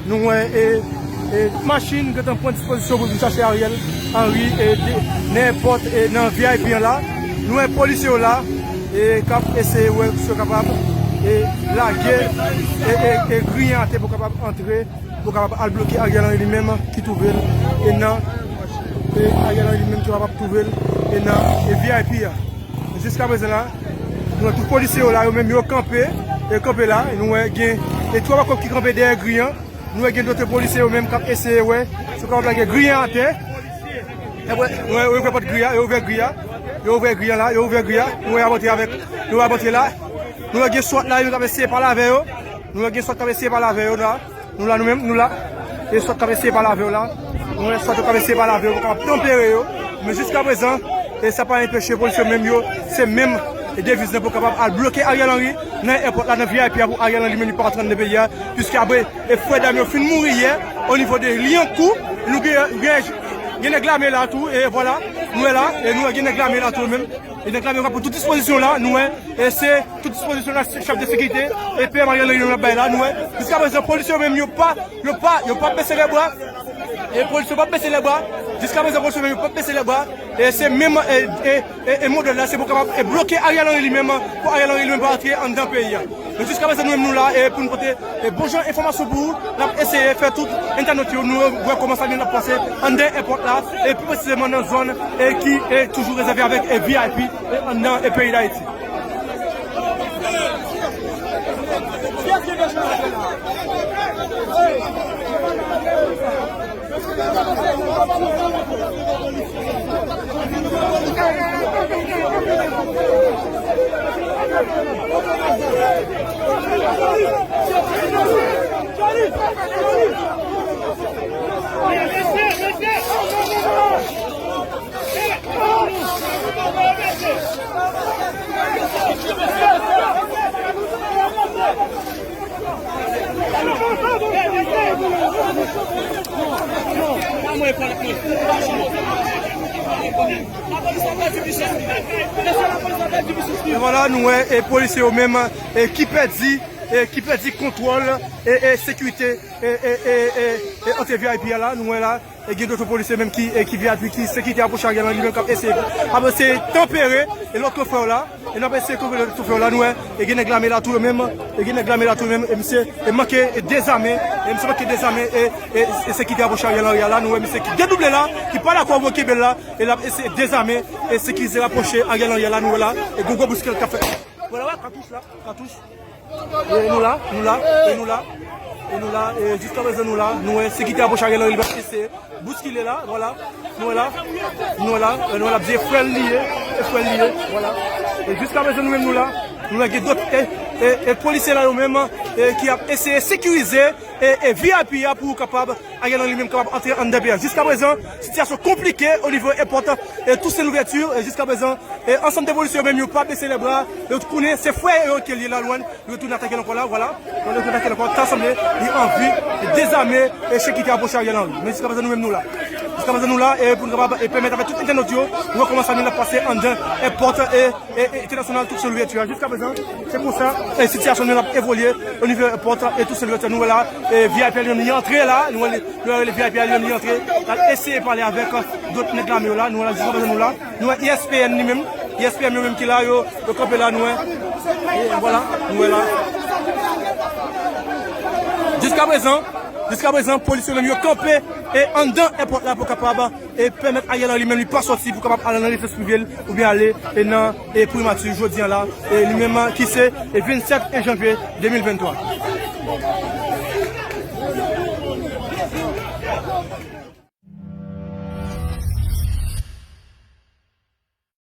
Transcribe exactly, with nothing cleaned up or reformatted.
Nou wè e, e machin gentan pran dispozisyon pou vin chache Ariel Henry e de, nenpòt e nan V I P an la. Nou wè polisye yo la e k ap eseye wè si yo kapab e lage e, e, e griyen atè pou kapab antre, pou kapab al bloke Ariel Henry li menm ki twouve l e nan e Ariel Henry li menm ki kapab twouve l e nan e V I P a. Jiska prezan la, nou wè tout polisye yo la, yo menm yo kanpe, yo kanpe la. Nou wè gen e twa bòkòp ki kanpe dèyè gri an. Nou wè gen dòt polisye yo menm k ap eseye wè si yo kapab lage gri an atè. Epi, nou wè, yo ouvè pòt gri a, yo ouvè gri a. Yo ouvè gri an la, yo ouvè gri a. Nou wè y ap antre avèk, nou wè y ap antre la. Nou wè gen swat la, yo k ap eseye pale avè yo. Nou wè gen swat k ap eseye pale avè yo la. Nou la, nou menm, nou la. E swat k ap eseye pale avè yo la. Nou wè swat yo k ap eseye pale avè yo, k ap tanpere yo. Men jiska prezan, e sa pa enpeche polisye menm yo, se menm e deviz nan pou kapab al bloke Ariel Henry nan èpòt la, nan V I P a, pou Ariel Henry menm li pa antre anndan peyi a. Piske apre, e frè dam yo fin mouri yè, o nivo de Lyankou, nou gen, gen, gen nèg lame la tou, e vwala, nou wè la, e nou wè gen nèg lame la tou menm. E nèg lame yo ka pran tout dispozisyon la, nou wè, e se tout dispozisyon la, chèf de sekirite, e P M Ariel Henry menm l ap bay la, nou wè. Jiska prezan, polisye yo menm yo pa, yo pa, yo pa bese lè bra. E polisye yo pa bese lè bra. Jiska prezan, polisye yo menm yo pa bese lè bra. E se menm, e, e, e, e modèl la, se pou kapab, e bloke Ariel Henry li menm, pou Ariel Henry li menm pa antre anndan peyi a. Men jiska prezan, nou menm nou la, e pou n pote, e bon jan enfòmasyon pou ou, n ap eseye fè tout entènot yo, nou wè kòman sa gen ap pase anndan èpòt la, e pi presizeman nan zòn, e ki, e toujou rezève avèk, e V I P, e anndan, e peyi Dayiti. E vwala, nou wè, e polisye yo menm, e ki pèdi, e ki pèdi kontwòl, e, e sekirite, e, e, e, e, e antre V I P a la, nou wè la. E gen dòt polisye menm ki, e ki V I P, ki sekirite apwoche Ariel Henry li menm k ap eseye, ap eseye tanpere, e lòt frè w la, e n ap eseye tanpere lòt frè w la, nou wè, e gen nèg lame la tou yo menm, e gen nèg lame la tou yo menm, e misye, e manke, e dezame, e misye manke dezame, e, e, e sekirite apwoche Ariel Henry a la, nou wè misye ki dedouble la, ki pa dakò pou yo kenbe l la, e l ap eseye dezame, e sekirite apwoche Ariel Henry a la, nou wè la, e gwo gwo bouskilad k ap fèt. Vwala, wè, katouch la, katouch. E nou la, nou la, e nou la, e nou la, e jiska prezan nou la, nou wè sekirite apwoche Ariel Henry, li ap eseye bouskile la, vwala, nou wè la, nou wè la, e nou wè l ap di e frè l li ye, e frè l li ye, vwala. E jiska prezan nou menm nou la, nou wè gen dòt, e, e, e polisye la yo menm, e ki ap eseye sekirize, e, e V I P a pou kapab Ariel Henry li menm kapab antre anndan peyi a. Jiska prezan, sitiyasyon konplike o nivo èpòt, e Toussaint Louverture, e jiska prezan, e ansanm de polisye yo menm yo pa bese lè bra, yo konnen se frè yo ke l ye la, Lwann, yo retounen atake l ankò la, vwala. Yo retounen atake l ankò, ta sanble, li anvi dezame e sekirite apwoche Ariel Henry. Men jiska prezan nou menm nou la. Jiska prezan nou la, e pou nou kapab, e pèmèt avèk tout entènot yo, nou wè kòman sa menm l ap pase anndan èpòt, e e, e, entènasyonal Toussaint Louverture a. Jiska prezan, se konsa, e, sitiyasyon nou ap evolye o nivo èpòt e Toussaint Louverture. Nou wè la, e, V I P a li menm li antre la, nou wè, nou wè V I P a li menm li antre, l ap eseye pale avèk, e, dòt nèg lame yo la, nou wè la, jiska prezan nou la, nou wè I S P N li menm, I S P N yo menm ki la, yo, yo kanpe la, nou wè, e, vwala, nou wè la. Jiska prezan, jiska prezan, polis yo menm yo kanpe, e, anndan èpòt la pou kapab e pèmèt Ariel Henry li menm li pa sòti pou kapab al nan rezidans prive l oubyen ale e nan e primati jodi a la, e li menm ki se e vennsèt e janvye de mil venntwa.